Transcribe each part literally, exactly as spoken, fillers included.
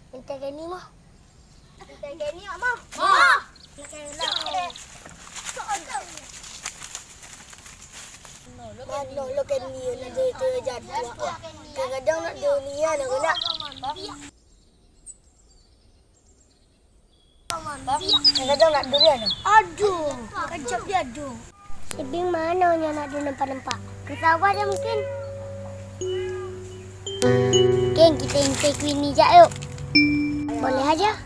Minta gani mah. Minta gani mah. Mah. Mano lo gani na de de jadua. Kadang-kadang nak dunia nak kena. Kadang-kadang nak durian. Aduh, kejap dia aduh. Sibing mana yang nak duduk nampak-nampak? Ke sawah dia mungkin. Geng, kita intai kuini jak yuk. Boleh aja.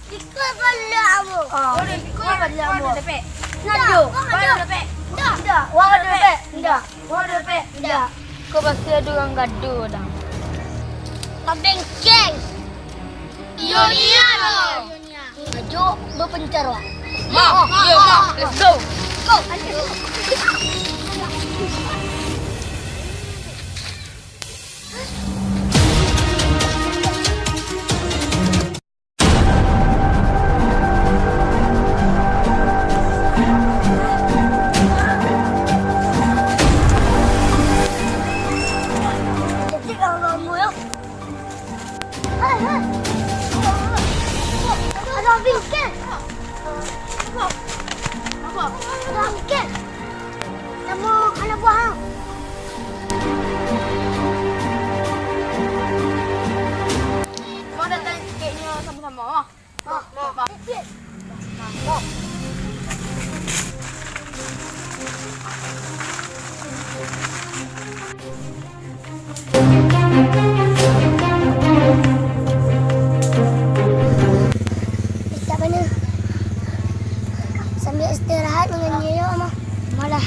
Ikut balik, Abu. Ah, ikut balik, Abu. Nado. Nado. Nado. Wang ada pek. Nado. Wang ada pek. Nado. Kau pasti ada orang gaduh dah. Tabeng geng. Ionia lo. Ajo berpencar wak. Ma, ma, ma, let's go. Go. Ada bingkai. Ada bingkai. Sama anak buah. Mau datang sikit nyoe sama-sama. Sambil istirahat dengan nyoe, Mah. Malah.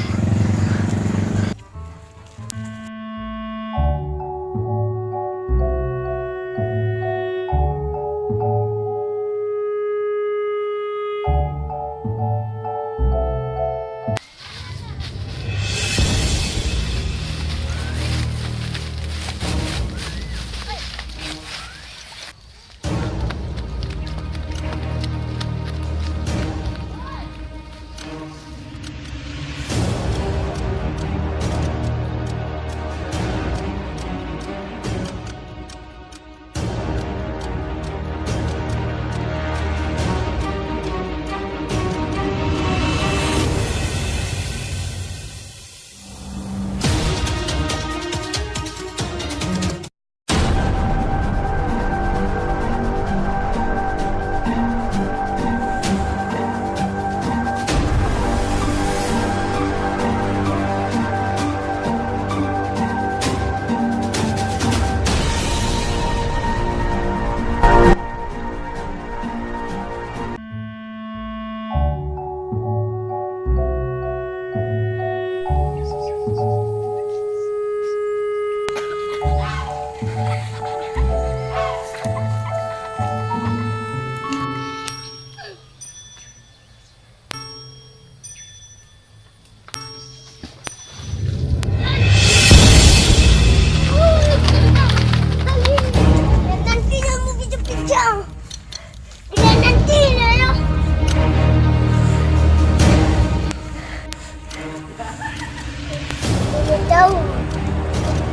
Jauh.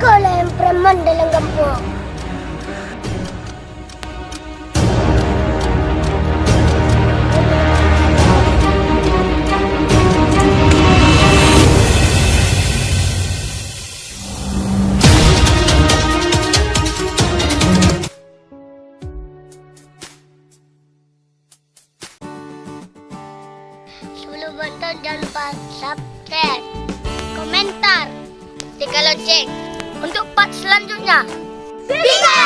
Kau lah yang preman dalam kampung. Sebelum nonton, jangan lupa subscribe, komentar, tekan lonceng untuk part selanjutnya. Bingo!